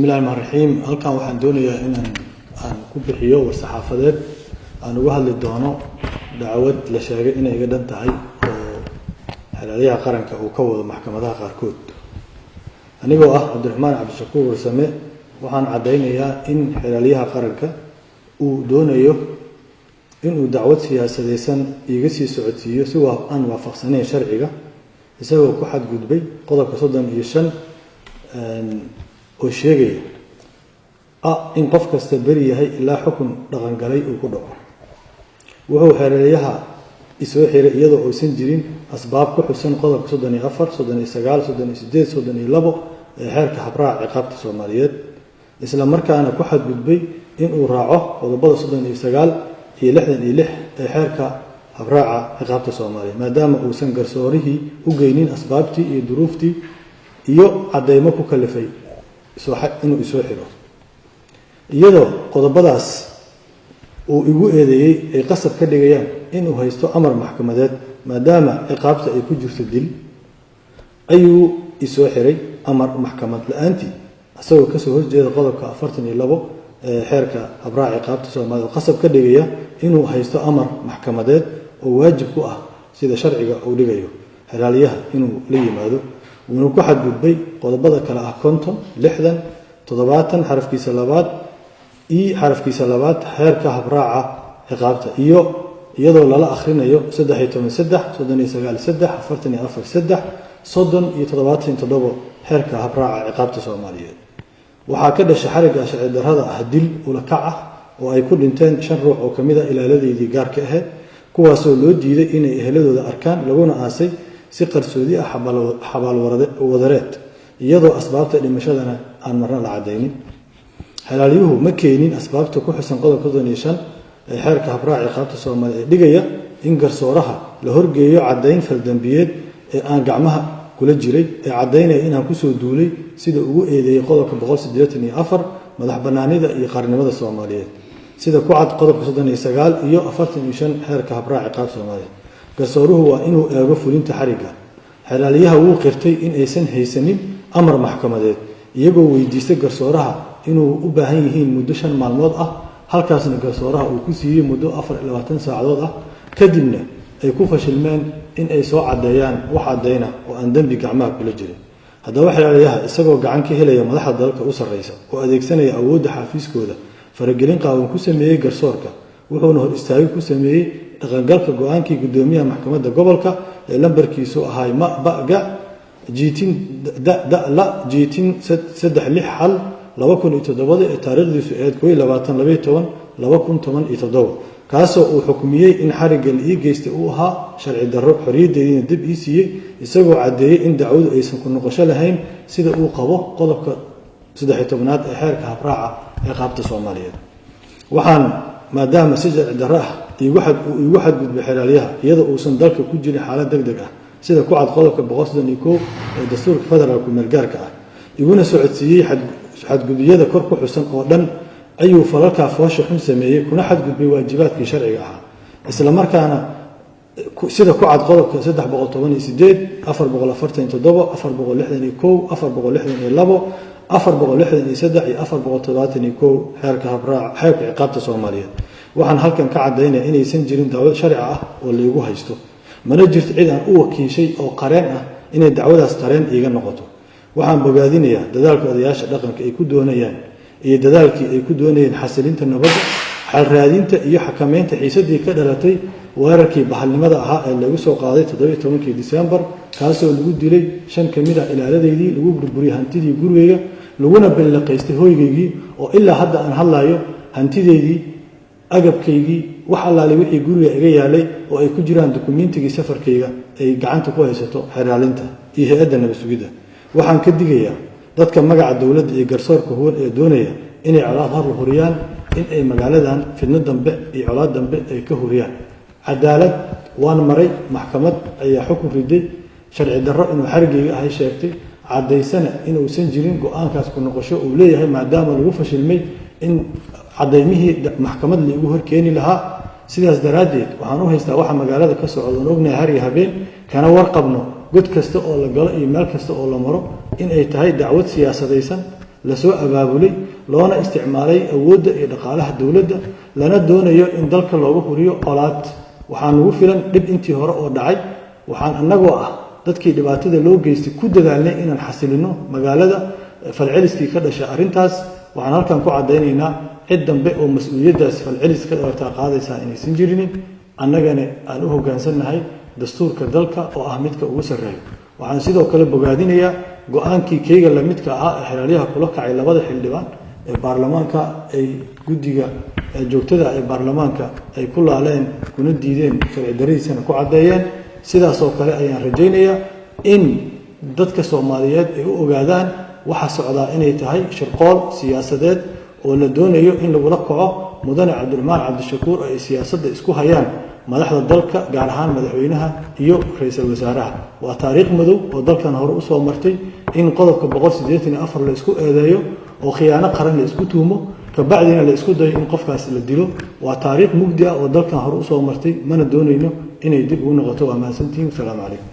Bismillahi raxmaan raxiim. Halkan waxaan doonayaa inaan aan ku bixiyo war-saxaafadeed aan uga hadli doono dacwad la sheegay inay iga dhan tahay oo xelaalyaha qaranka uu ka wado maxkamadaha qaarkood. Anigoo ah Cabdiraxmaan Cabdishakuur Warsame, waxaan caddaynayaa in xelaalyaha qaranka uu doonayo inuu dacwad siyaasadeysan iiga sii socodsiiyo si aan waafaqsanayn sharciga, isagoo ku xadgudbay qodobka 35 oo sheegaya in qof kasta beri yahay ilaa xukun dhaqangalay uu ku dhaco. Wuxuu xeelaalyaha isoo xiray iyadoo uusan jirin asbaab ku xusan qodobka 34, 39, 38, 32 ee xeerka habraaca ciqaabta Soomaaliyeed, isla markaana ku xadgudbay inuu raaco qodobada 39 iyo 66 ee xeerka habraaca ciqaabta Soomaaliyeed, maadaama uusan garsoorihii u geynin asbaabtii iyo duruuftii iyo caddeymo ku kalifay inuu isoo xiro, iyadoo qodobadaas uu igu eedeeyey ay qasab ka dhigayaan inuu haysto amar maxkamadeed. Maadaama ciqaabta ay ku jirto dil, ayuu isoo xiray amar maxkamad la-aantii, isagoo kasoo horjeeda qodobka 42 ee xeerka habraaca ciqaabta Soomaaliyed oo qasab ka dhigaya inuu haysto amar maxkamadeed oo waajib ku ah sida sharciga uu dhigayo xelaalyaha inuu la yimaado. Wuuna ku xadgudbay qodobada kale ah 50, 60, 70 xarafkiisa labaad iyo xarafkiisa labaad xeerka habraaca ciqaabta, iyo iyadoo lala akhrinayo 13 3, 39 3, 44 3, 30 iyo 77 xeerka habraaca ciqaabta Soomaaliyeed. Waxaa ka dhashay xarigga sharci darrada ah dil ulakac ah oo ay ku dhinteen shan ruux oo kamid a ilaaladeydii gaarka ahayd, kuwaasoo loo diiday inay eheladooda arkaan, laguna aasay si qarsoodi ah xabaal wadareed, iyadoo asbaabta dhimashadana aan marna la caddaynin. Xelaalyuhu ma keenin asbaabta ku xusan qodobka 35 ee xeerka habraaca ciqaabta Soomaaliya ee dhigaya in garsooraha la horgeeyo caddayn faldambiyeed ee aan gacmaha kula jiray ee caddaynaya inaan kusoo duulay, sida ugu eedeeyey qodobka 184, madax bannaanida iyo qaranimada Soomaaliyeed, sida ku cad qodobka 39 iyo 45 xeerka habraaca ciqaabta Soomaaliyeed. Garsooruhu waa inuu eego fulinta xarigga. Xelaalyaha wuu qirtay in aysan haysanin amar maxkamadeed, iyagoo weydiistay garsooraha inuu u baahan yihiin muddo 5 maalmood ah, halkaasna garsooraha uu ku siiyey muddo 24 saacadood ah, kadibna ay ku fashilmeen in ay soo caddeeyaan wax caddayna oo aan dembi gacmaha kula jirin. Haddaba xelaalyaha, isagoo gacan ka helaya madaxda dalka u sarreysa oo adeegsanaya awoodda xafiiskooda, faragelin qaawan ku sameeyey garsoorka, wuxuuna hor istaagi ku sameeyey dhaqangalka go-aankii guddoomiyaha maxkamadda gobolka ee lambarkiisu ahay ma ba ga jiitin da da la jiitin 3 6 1 2007 ee taariikhdiisu ahayd 21 12 2017, kaasoo uu xukmiyey in xarigga la ii geystay uu ahaa sharci darro, xorriyaddeediina dib ii siiyey, isagoo caddeeyey in dacwadu aysan ku noqosho lahayn sida uu qabo qodobka 13aad ee xeerka habraaca ciqaabta Soomaaliyeed. Waxaan maadaama si sharci darro ah uu iigu xadgudbay xelaalyaha, iyadoo uusan dalka ku jirin xaalad deg deg ah sida ku cad qodobka 131 ee dastuurka federaalku meelgaarka ah, iguna socodsiiyey xadgudubyada kor ku xusan oo dhan, ayuu falalkaa foosha xun sameeyey kuna xadgudbay waajibaadkii sharciga ahaa, isla markaana sida ku cad qodobka 318, 447, 461, 462, 463 iyo 471 xeerka habraac xeerka ciqaabta Soomaaliyeed. Waxaan halkan ka caddaynaya inaysan jirin dacwad sharci ah oo laigu haysto, mana jirto cid aan u wakiishay oo qareen ah inay dacwadaas qareen iiga noqoto. Waxaan bogaadinayaa dadaalka odayaasha dhaqanka ay ku doonayaan iyo dadaalkii ay ku doonayeen xasilinta nabadda, xalraadinta iyo xakameynta xiisadii ka dhalatay weerarkii bahalnimada ahaa ee lagu soo qaaday 17kii Disembar, kaasoo lagu dilay shan ka mid ah ilaaladeydii, lagu burburiyey hantidii gurigayga, laguna billaqaystay hoygaygii, oo ilaa hadda aan hadlayo hantideydii, agabkaygii, wax allaale wixii guriga iga yaalay oo ay ku jiraan dukumiintigii safarkayga ay gacanta ku haysato xeraalinta iyo hay-adda nabad sugidda. Waxaan ka digayaa dadka magaca dowladda iyo garsoorka huwan ee doonaya inay colaad har huriyaan, in ay magaaladan fidno dambe iyo colaad dambe ay ka huriyaan. Cadaalad waan maray, maxkamad ayaa xukun riday, sharci darro inuu xarigayga ahay sheegtay, caddaysana inuusan jirin go-aankaas ku noqosho uu leeyahay, maadaama lagu fashilmay in caddaymihii maxkamad laigu horkeeni lahaa. Sidaas daraaddeed waxaan u haystaa waxa magaalada ka socda oon ognahay har iyo habeen, kana warqabno god kasta oo la galo iyo meel kasta oo la maro, in ay tahay dacwad siyaasadaysan. lasoo abaabulay, loona isticmaalay awoodda iyo dhaqaalaha dowladda, lana doonayo in dalka looga huriyo colaad. Waxaa nagu filan dhib intii hore oo dhacay. Waxaan annagoo ah dadkii dhibaatada loo geystay ku dadaalnay inaan xasilino magaalada falceliskii ka dhashay arrintaas. Waxaan halkan ku caddaynaynaa cid dambe oo mas-uuliyaddaas falcelis ka dhalataa qaadaysaa inaysan jirinin, annagana aan u hoggaansannahay dastuurka dalka oo ah midka ugu sarreeyo. Waxaan sidoo kale bogaadinayaa go-aankii keyga lamidka ahaa ee xeraalyaha kula kacay labada xildhibaan ee baarlamaanka ay guddiga joogtada ee baarlamaanka ay ku laaleen kuna diideen, sharci daradiisana ku caddeeyeen. Sidaasoo kale ayaan rajaynayaa in dadka Soomaaliyeed ay u ogaadaan waxa socdaa inay tahay shirqool siyaasadeed oo la doonayo in lagula kaco mudane Cabdiraxmaan Cabdishakuur ay siyaasadda isku hayaan madaxda dalka, gaar ahaan madaxweynaha iyo ra-iisul wasaaraha. Waa taariikh madow oo dalkan hore usoo martay in qodobka 184 la isku eedeeyo oo khiyaano qaran la isku tuhumo, kabacdina la isku dayo in qofkaas la dilo. Waa taariikh mugdi ah oo dalkan hore usoo martay, mana doonayno inay dib ugu noqoto. Waa mahadsantihiin. Wasalaamu calaykum.